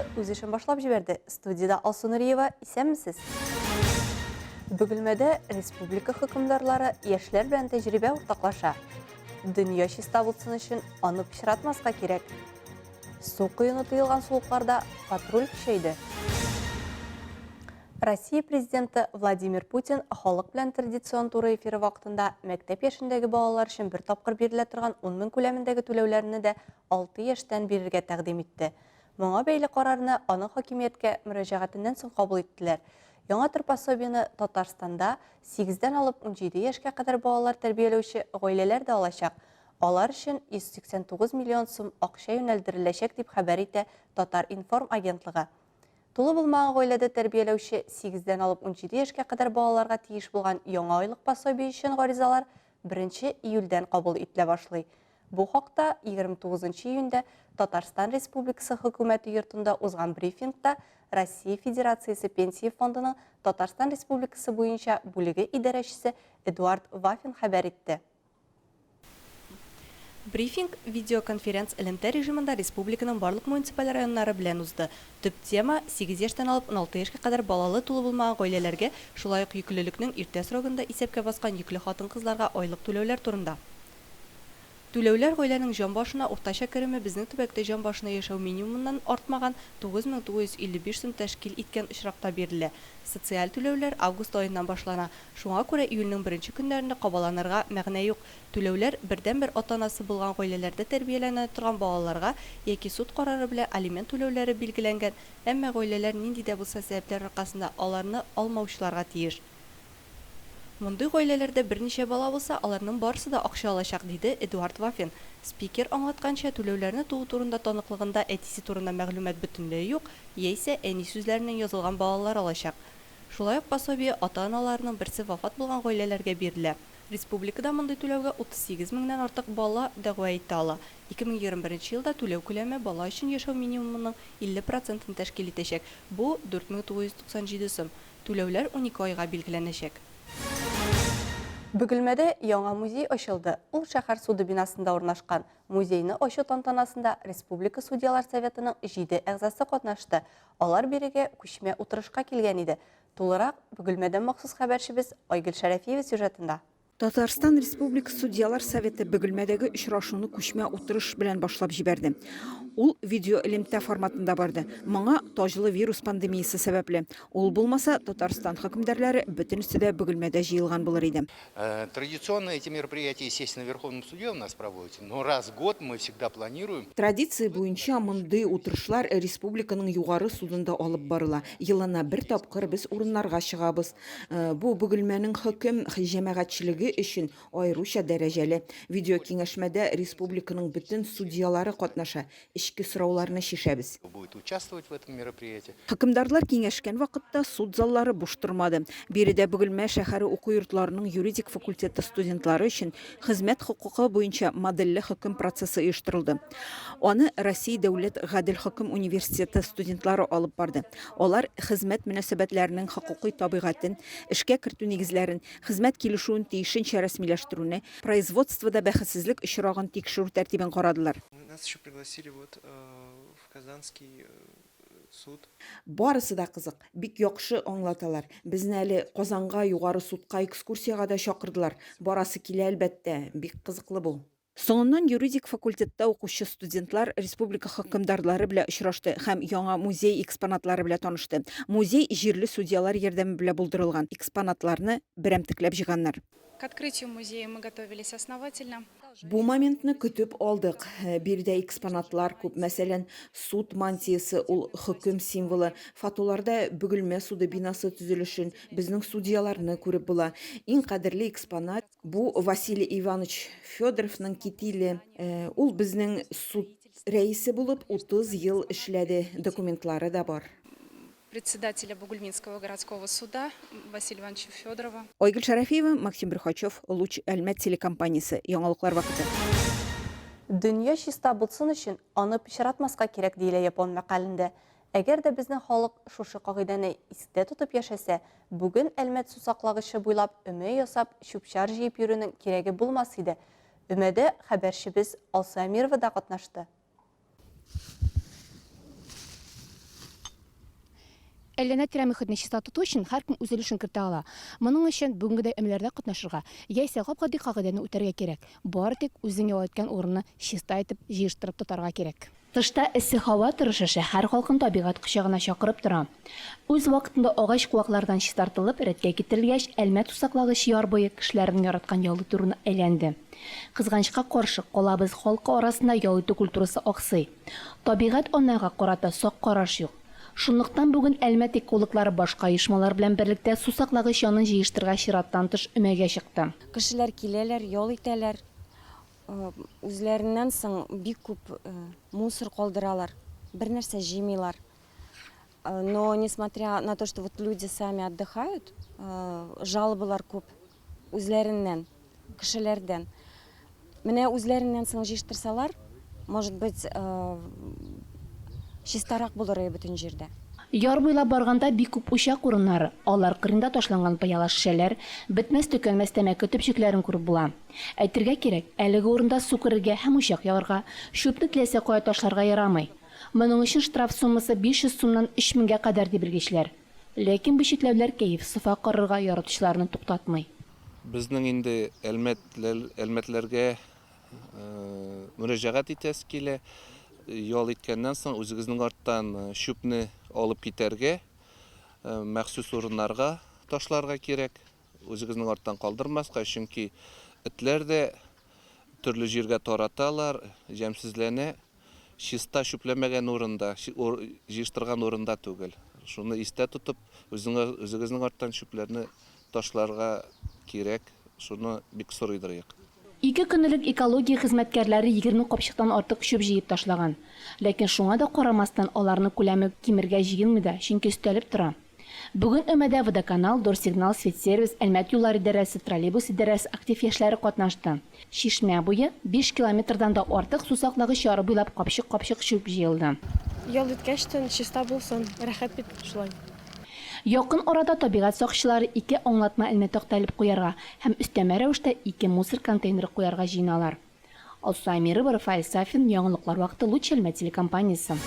вакыты үз эшен башлап җибәрде. Студиядә Алсу Нуриева, исәнмесез? Бөгелмәдә республика хөкемдарлары яшьләр белән тәҗрибә уртаклаша. Дөнья чиста булсын өчен аны пычратмаска кирәк. Су коену тыелган сулыкларда патруль көчәйде. Россия Президенты Владимир Путин халык белән традицион туры эфиры вакытында мәктәп яшендәге балалар өчен бер тапкыр бирелә торган 10 мең күләмендәге түләүләрне дә 6 яшьтән бирергә тәкъдим итте. Моңа бәйле карарны аның хакимияткә мөрәҗәгатеннән соң кабул иттеләр. Яңа төр пособиене Татарстанда сигездән алып 17 яшькә кадәр балалар тәрбияләүче гаиләләр дә алачак. Алар өчен 189 миллион сум акча юнәлдереләчәк, дип хәбәр итә Татар-информ агентлыгы. Тулы булмаган гаиләдә тәрбияләүче сигездән алып 17 яшькә кадәр балаларга тиеш булган яңа айлык пособие өчен гаризалар беренче июльдән кабул ителә башлый. Бу хакта 29 июньдә Татарстан Республикасы Хөкүмәте йортында узган брифингта Россия Федерациясе Пенсия фондының Татарстан Республикасы буенча бүлеге идарәчесе Эдуард Вафин хәбәр итте. Брифинг видеоконференц-элемтә режимында республиканың барлык муниципаль районнары белән узды. Төп тема, сигез яшьтән алып 16 яшькә кадәр балалы тулы булмаган гаиләләргә, шулай ук йөклелекнең иртә срогында исәпкә баскан йөкле хатын-кызларга айлык түләүләр турында. Түләүләр гаиләнең җан башына уртача кереме безнең төбәктә җан башына яшәү минимумыннан артмаган 9955 сум тәшкил иткән очракта бирелә. Социаль түләүләр август аеннан башлана. Шуңа күрә июльнең беренче көннәрендә кабаланырга мәгънә юк. Түләүләр бердәнбер ата-анасы булган гаиләләрдә тәрбияләнә торган балаларга яки суд карары белән алимент түләүләре билгеләнгән, әмма гаиләләр нинди дә булса сәбәпләр аркасында аларны алмаучыларга тиеш. Мондый гаиләләрдә берничә бала булса, аларның барысы да акча алачак, диде Эдуард Вафин. Спикер аңлатканча, түләүләрне туу турында таныклыгында әтисе турында мәгълүмат бөтенләй юк, яисә әни сүзләреннән язылган балалар алачак. Шулай ук пособие ата-аналарының берсе вафат булган гаиләләргә бирелә. Республикада мондый түләүгә 38 меңнән артык бала дәгъва итә ала. 2021 елда түләү күләме бала өчен яшәү минимумының 50 процентын тәшкил итәчәк, бу, 4997 сум. Түләүләр 12 айга билгеләнәчәк. Бөгелмәдә яңа музей ачылды. Ул шәһәр суды бинасында урнашкан. Музейны ачу тантанасында республика Судьялар советының җиде әгъзасы катнашты. Алар бирегә күчмә утырышка килгән иде. Тулырак, Бөгелмәдән махсус хәбәрчебез Айгөл Шәрәфиева сюжетында. Татарстан Республикасы Судьялар советы Бөгелмәдәге очрашуны күчмә утырыш белән башлап җибәрде. Ул видеоэлемтә форматында барды. Моңа таҗлы вирус пандемиясе сәбәпле. Ул булмаса, Татарстан хөкемдарлары бөтенесе дә Бөгелмәдә җыелган булыр иде. Традиционно эти мероприятия, естественно, в Верховном суде у нас проводятся, но раз в год мы всегда планируем. Традиция буенча мондый утырышлар республиканың Югары судында алып барыла. Елына бер тапкыр без урыннарга чыгабыз. Бу Бөгелмәнең хөкем җәмәгатьчелеге өчен аеруча дәрәҗәле. Видеокиңәшмәдә республиканың бөтен судьялары катнаша, эчке сорауларны чишәбез. Будет участвовать в этом мероприятии. Хөкемдарлар киңәшкән вакытта суд заллары буш тормады. Биредә Бөгелмә шәһәре уку йортларының юридик факультеты студентлары өчен хезмәт хокукы буенча модельле хөкем процессы оештырылды. Аны Россия дәүләт гадел хөкем университеты студентлары алып барды. Алар хезмәт мөнәсәбәтләренең хокукый табигатен, эшкә кертү нигезләрен, хезмәт килешүен тиешенчә рәсмиләштерүне, производствода бәхетсезлек очрагын тикшерү тәртибен карадылар. Нас еще пригласили вот в Казанский суд. Барысы да кызык, бик яхшы аңлаталар. Безне әле Казанга Югары судка экскурсиягә дә чакырдылар. Барасы килә, әлбәттә, бик кызыклы бу. Соңыннан юридик факультетта укучы студентлар республика хөкемдарлары белән очрашты һәм яңа музей экспонатлары белән танышты. Музей җирле судьялар ярдәме белән булдырылган, экспонатларны берәмтекләп җыйганнар. К открытию музея мы готовились основательно. Бу моментны көтеп алдык. Биредә экспонатлар күп, мәсәлән, суд мантиясе, ул хөкем символы. Фотоларда Бөгелмә суды бинасы төзелешен, безнең судьяларны күреп була. Иң кадерле экспонат, Бу Василий Иванович Федоровның кителе. Ул безнең суд рәисе булып 30 ел эшләде, документлары да бар. Председателя Бугульминского городского суда Василия Ивановича Федорова. Айгөл Шәрәфиева, Максим Брюхачев, Луч Әлмәт телекомпаниясе, Яңалыклар вакыты. Дөнья чиста булсын өчен, аны пычратмаска кирәк, диелә япон мәкалендә. Әгәр дә безнең халык шушы кагыйдәне истә тотып яшәсә, бүген Әлмәт сусаклагычы буйлап өмә ясап, чүп-чар җыеп йөрүнең кирәге булмас иде. Өмәдә хәбәрчебез Алсу Әмирова да катнашты. Әйләнә-тирә мөхитне чиста тоту өчен һәркем үз өлешен кертә ала. Моның өчен бүгенгедәй өмәләрдә катнашырга, яисә гап-гади кагыйдәне үтәргә кирәк, бары тик үзең ял иткән урынны чиста итеп җыештырып тотарга кирәк. Тышта эссе һава торышы шәһәр халкын табигать кочагына чакырып тора. Үз вакытында агач-куаклардан чистартылып, рәткә китерелгәч, Әлмәт сусаклагыч яр буе кешеләрнең яраткан ял итү урынына әйләнде. Кызганычка каршы, калабыз халкы арасында ял итү культурасы аксый. Табигать-анага карата сак караш юк. Шунлыктан бүген Әлмәт экологлары башка оешмалар белән берлектә сусаклагыч янын җыештырырга чираттан тыш өмәгә чыкты. Кешеләр киләләр, ял итәләр. Үзләреннән соң бик күп мусор калдыралар, бернәрсә җыймыйлар. Но несмотря на то, что вот люди сами отдыхают, жалобалар күп үзләреннән, кешеләрдән. Менә үзләреннән соң җыештырсалар, может быть, чистарак булыр иде бөтен җирдә. Яр буйлап барганда бик күп учак урыннары, алар кырыенда ташланган пыяла шешәләр, бетмәс-төкәнмәс тәмәке төпчекләрен күреп була. Әйтергә кирәк, әлеге урында су керергә һәм учак ягарга, чүпне теләсә кая ташларга ярамый. Моның өчен штраф суммасы 500 сумнан 3 меңгә кадәр, ди белгечләр. Ләкин бу чикләүләр кәеф-сафа корырга яратучыларны туктатмый. Безнең инде әлмәтләргә мөрәҗәгать итәсе килә. Ял иткәннән соң үзегезнең арттан чүпне алып китәргә, махсус урыннарга ташларга кирәк. Үзегезнең арттан калдырмаска, чөнки этләр дә төрле җиргә тараталар, җәмсезләнә. Чиста чүпләмәгән урында, җыештырган урында түгел. Шуны истә тотып, үзегезнең арттан чүпләрне ташларга кирәк, шуны бик сорыйдырыек. Ике көн элек экология хезмәткәрләре 20 капчыктан артык чүп җыеп ташлаган. Ләкин шуңа да карамастан, аларның күләме кимергә җыенмый да, чөнки өстәлеп тора. Бүген өмәдә Водоканал, Дорсигнал, Светсервис, Әлмәт юллар идарәсе, троллейбус идарәсе актив яшьләре катнашты. Чишмә буе, биш километрдан да артык су саклагыч яры буйлап капчык-капчык чүп җыелды. Ял иткәч төн чиста булсын, рәхәт бит шулай. Якын арада табигать сакчылары ике аңлатма элмә такта элеп куярга һәм өстәмә рәвештә ике мусор контейнеры куярга җыеналар. Алсу Әмирова, Рафаэль Сафин, Яңалыклар вакыты, Луч Әлмәт телекомпаниясе.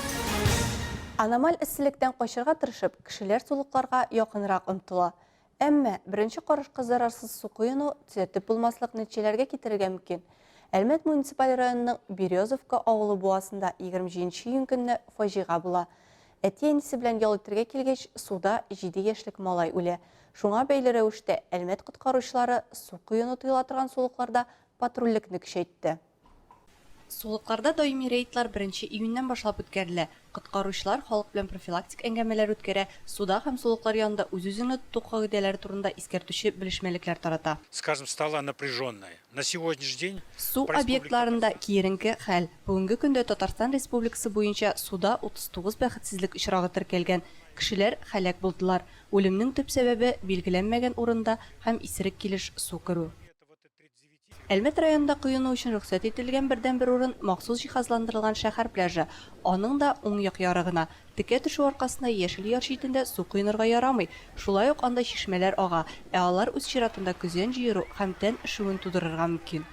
Аномаль эсселектән качарга тырышып, кешеләр сулыкларга якынрак омтыла. Әмма беренче карашка зарарсыз су коену төзәтеп булмаслык нәтиҗәләргә китерергә мөмкин. Әлмәт муниципаль районының Березовка авылы буасында 27 нче июнь көнне фаҗига була. Әти-әнисе белән ял итәргә килгәч, суда җиде яшьлек малай үлә. Шуңа бәйле рәвештә Әлмәт коткаручылары су коену тыела торган сулыкларда патрульлекне көчәйтте. Сулыкларда даими рейдлар беренче июньнән башлап үткәрелә. Коткаручылар халык белән профилактик әңгәмәләр үткәрә, суда һәм сулыклар янында үз-үзеңне тоту кагыйдәләре турында искәртүче белешмәлекләр тарата. Скажем, стала напряженной. На сегодняшний день Су по республике объектларында киеренке хәл. Бүгенге көндә Татарстан Республикасы буенча суда 39 бәхетсезлек очрагы теркәлгән, кешеләр һәлак булдылар. Үлемнең төп сәбәбе, билгеләнмәгән урында һәм исерек килеш су керү. Әлмәт районында коену өчен рөхсәт ителгән бердәнбер урын, махсус җиһазландырылган шәһәр пляжы. Аның да уң як яры гына. Текә төшү аркасында яшел яр читендә су коенырга ярамый. Шулай ук анда чишмәләр ага, ә алар үз чиратында көзән җыеру һәм тән өшүен тудырырга мөмкин.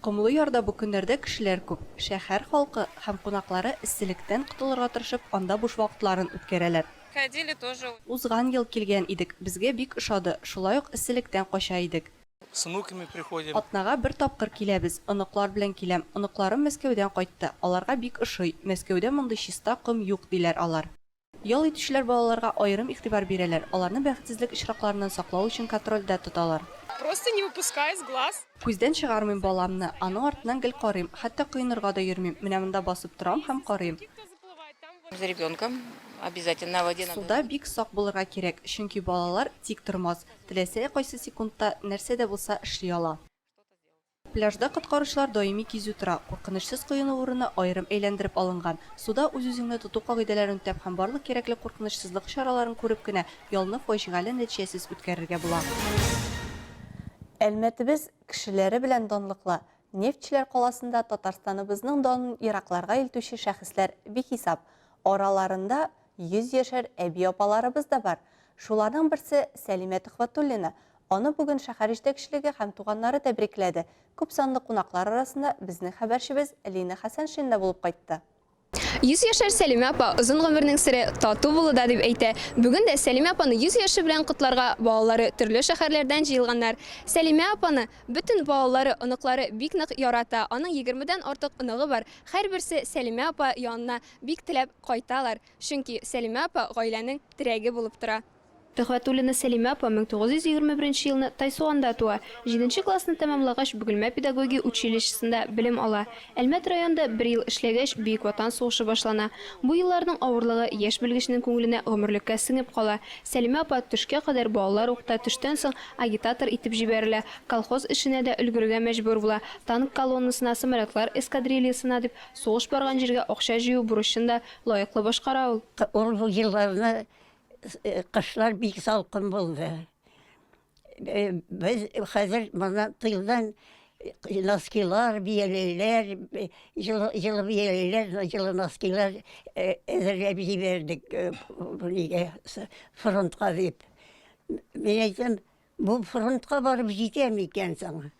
Комлы ярда бу көннәрдә кешеләр күп. Шәһәр халкы һәм кунаклары эсселектән котылырга тырышып анда буш вакытларын үткәрәләр. Ходили тоже. Узган ел килгән идек, безгә бик ошады, шулай ук эсселектән кача идек. С внуками приходим. Атнага бер тапкыр киләбез, оныклар белән киләм, оныкларым Мәскәүдән кайтты, аларга бик ошый, Мәскәүдә мондый чиста ком юк, диләр алар. Ял итүчеләр балаларга аерым игътибар бирәләр, аларны бәхетсезлек очракларыннан саклау өчен контрольдә тоталар. Просто не выпускаю из глаз. Күздән чыгармыйм баламны, аның артыннан гел карыйм, хәтта коенырга да йөрмим, менә монда басып торам һәм карыйм. За ребенком обязательно в воде надо. Суда бик сак булырга кирәк, чөнки балалар тик тормас, теләсә кайсы секундта нәрсә дә булса эшли ала. Пляжда коткаручылар даими кизү тора, куркынычсыз коену урыны аерым әйләндереп алынган. Суда үз-үзеңне тоту кагыйдәләрен үтәп һәм барлык кирәкле куркынычсызлык чараларын күреп кенә ялны фаҗигале нәтиҗәсез үткәрергә була. Әлмәтебез кешеләре белән данлыклы. Нефтьчеләр каласында Татарстаныбызның данын еракларга илтүче шәхесләр бихисап. Араларында йөзьяшәр әби-апаларыбыз да бар. Шуларның берсе, Сәлимә Төхвәтуллина. Аны бүген шәһәр җитәкчелеге һәм туганнары тәбрикләде. Күпсанлы кунаклар арасында безнең хәбәрчебез Лина Хәсәншин да булып кайтты. 100 яшәр Сәлимә апа озын гомернең сере тату булуда дип әйтә. Бүген дә Сәлимә апаны 100 яше белән котларга балалары төрле шәһәрләрдән җыелганнар. Сәлимә апаны бөтен балалары, оныклары бик нык ярата. Аның егермедән артык оныгы бар. Һәрберсе Сәлимә апа янына бик теләп кайталар. Чөнки Сәлимә апа гаиләнең терәге булып тора. Төхвәтуллина Сәлимә апа 1921 елны Тайсуганда туа. Җиденче классны тәмамлагач, Бөгелмә педагогия училищесында белем ала. Әлмәт районында бер ел эшләгәч, Бөек Ватан сугышы башлана. Бу елларның авырлыгы яшь белгечнең күңеленә гомерлеккә сеңеп кала. Сәлимә апа төшкә кадәр балалар укыта, төштән соң агитатор итеп җибәрелә, колхоз эшенә дә өлгерергә мәҗбүр була, танк колоннасына, самолетлар эскадрильясына дип, сугыш барган җиргә акча җыю бурычын да лаеклы башкара ул. Ул бу елларны Кышлар бик салкын булды. Без хәзер моны тылдан носкилар, бияләйләр, җылы, җылы бияләйләр, җылы носкилар әзерләп җибәрдек нигә, фронтка дип. Мин әйтәм, бу фронтка барып җитә микән соң?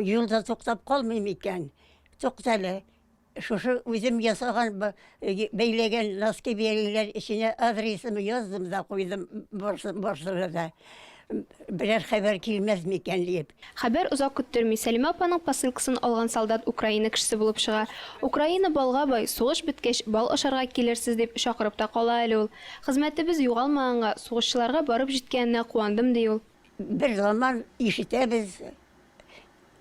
Юлда туктап калмый микән? Туктале, Шушы үзем ясаган, бәйләгән носки бияләйләр эченә адресымны яздым да куйдым барсына да. Берәр хәбәр килмәс микән диеп. Хәбәр озак көттерми, Сәлимә апаның посылкасын алган солдат Украина кешесе булып чыга. Украина балга бай, сугыш беткәч, бал ашарга килерсез дип чакырып та кала әле ул. Хезмәтебез югалмаганга, сугышчыларга барып җиткәненә куандым, ди ул. Бер заман ишетәбез,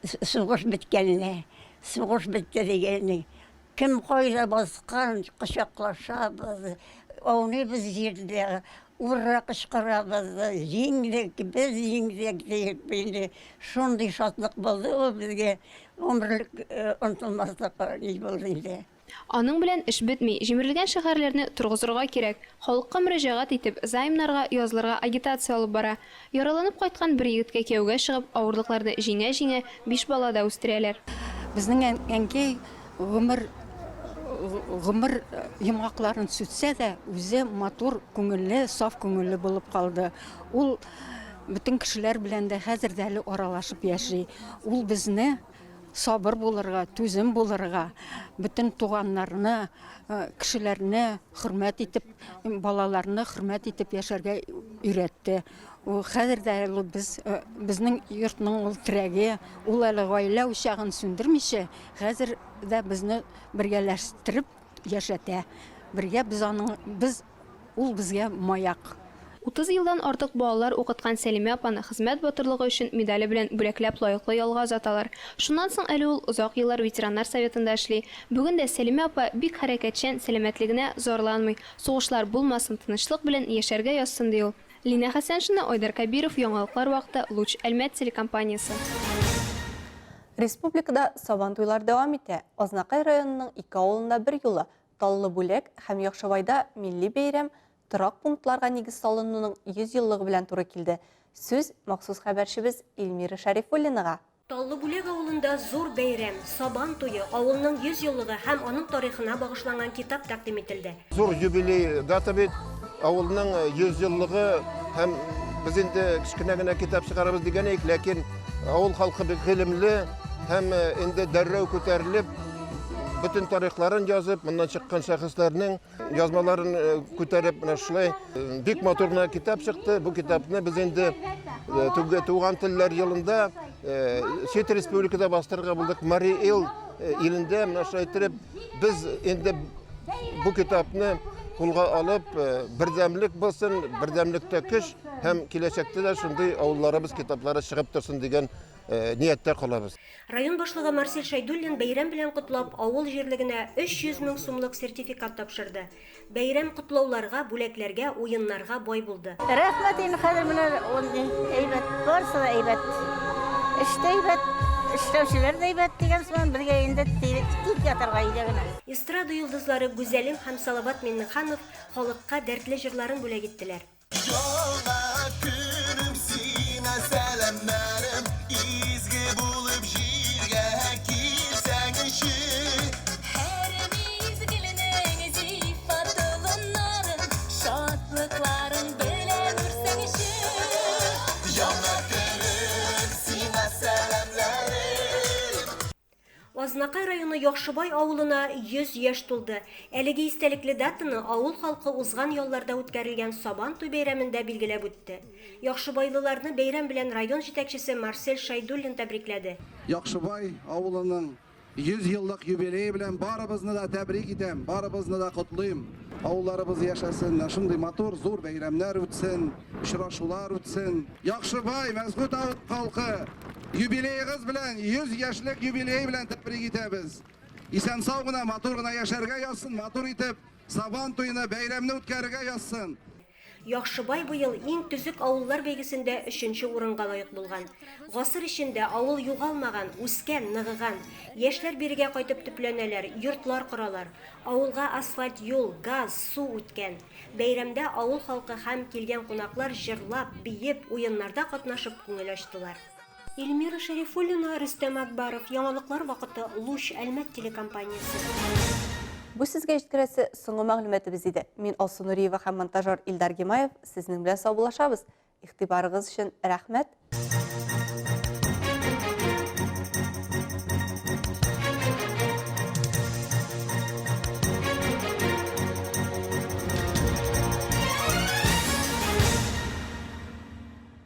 Сугыш беткәнне, сугыш бетте дигәнне. Кем кайда баскан, кочаклашабыз, ауныйбыз җирдә, ура кычкырабыз, җиңдек, без җиңдек диеп инде шундый шатлык булды ул безгә, гомерлек онытылмаслык ни булды инде. Аның белән эш бетми, җимерелгән шәһәрләрне торгызырга кирәк. Халыкка мөрәҗәгать итеп, займнарга язылырга агитация алып бара. Яраланып кайткан бер егеткә кияүгә чыгып, авырлыкларны җиңә-җиңә, биш бала да үстерәләр. Безнең әнкәй гомер гомер йомгакларын сүтсә дә, үзе матур күңелле, саф күңелле булып калды. Ул бөтен кешеләр белән дә хәзер дә әле аралашып яши. Ул безне Сабыр булырга, түзем булырга, бөтен туганнарны, кешеләрне хөрмәт итеп, балаларны хөрмәт итеп яшәргә өйрәтте. Ул хәзер дә әле без, безнең йортның ул терәге, ул әле гаилә учагын сүндермичә, хәзер дә безне бергәләштереп яшәтә. Бергә без аның, без Ул безгә маяк. 30 елдан артык балалар укыткан Сәлимә апаны Хезмәт батырлыгы өчен медале белән бүләкләп лаеклы ялга озаталар. Шуннан соң әле ул озак еллар ветераннар советында эшли. Бүген дә Сәлимә апа бик хәрәкәтчән, сәламәтлегенә зарланмый. Сугышлар булмасын, тынычлык белән яшәргә язсын, ди ул. Линә Хәсәншина, Айдар Кәбиров, Яңалыклар вакыты, Луч, Әлмәт телекомпаниясе. Республикада Сабантуйлар дәвам итә. Азнакай районының ике авылында берьюлы Таллы Бүләк һәм Яхшыбайда милли бәйрәм торак пунктларга нигез салынуның 100 еллыгы белән туры килде. Сүз, махсус хәбәрчебез Эльмира Шәрифуллинага. Таллы Бүләк авылында зур бәйрәм, Сабан туе, авылның 100 еллыгы һәм аның тарихына багышланган китап тәкъдим ителде. Зур юбилей дата бит, авылның 100 еллыгы һәм без инде кечкенә генә китап чыгарабыз дигән идек, ләкин авыл халкы бик гыйлемле һәм инде дәррәү күтәрелеп, бөтен тарихларын язып, моннан чыккан шәхесләрнең язмаларын э, күтәреп, менә шулай э, бик матур гына китап чыкты. Бу китапны без инде э, туган телләр елында чит республикада бастырырга булдык. Мари Эл илендә менә шулай иттереп без инде бу китапны кулга алып, бердәмлек булсын, бердәмлектә көч һәм киләчәктә дә шундый авылларыбыз китаплары чыгып торсын дигән нияттә калабыз. Район башлыгы Марсель Шәйдуллин бәйрәм белән котлап, авыл җирлегенә 300 мең сумлык сертификат тапшырды. Бәйрәм котлауларга, бүләкләргә, уеннарга бай булды. Рәхмәт инде хәзер менә ул әйбәт, барысы да әйбәт. Эш тә әйбәт, эшләүчеләр дә әйбәт дигән сыман, безгә инде тик ятарга өйдә генә. Эстрада йолдызлары Гүзәлем һәм Салават Миңнеханов халыкка дәртле җырларын бүләк иттеләр. Яңа көнем сиңа сәламнәрем, изге булып җиргә килсәңче. Һәр мизгеленең зифа толымнарын, шатлыкларын белән үрсәңче. Яңа көнем сиңа сәламнәрем. Азнакай. Азнакай районы Яхшыбай авылына 100 яшь тулды. Әлеге истәлекле датаны авыл халкы узган ялларда үткәрелгән Сабан туй бәйрәмендә билгеләп үтте. Яхшыбайлыларны бәйрәм белән район җитәкчесе Марсель Шәйдуллин тәбрикләде. Яхшыбай авылының 100 еллык юбилее белән барыбызны да тәбрик итәм, барыбызны да котлыйм. Авылларыбыз яшәсен, менә шундый матур, зур бәйрәмнәр үтсен, очрашулар үтсен. Яхшыбай, Мәсгут авыл халкы, юбилеегыз белән, 100 яшьлек юбилей белән тәбрик итәбез. Исән-сау гына, матур гына яшәргә язсын, матур итеп Сабан туйны, бәйрәмне үткәрергә язсын. Яхшыбай быел иң төзек авыллар бәйгесендә өченче урынга лаек булган. Гасыр эчендә авыл югалмаган, үскән, ныгыган. Яшьләр бирегә кайтып төпләнәләр, йортлар коралар. Авылга асфальт юл, газ, су үткән. Бәйрәмдә авыл халкы һәм килгән кунаклар җырлап, биеп, уеннарда катнашып күңел ачтылар. Эльмира Шәрифуллина, Рөстәм Акбаров, Яңалыклар вакыты, Луч, Әлмәт телекомпаниясе. Бу сезгә җиткерәсе соңгы мәгълүматыбыз иде. Мин Алсу Нуриева һәм монтажер Илдар Гимаев сезнең белән саубуллашабыз. Игътибарыгыз өчен рәхмәт.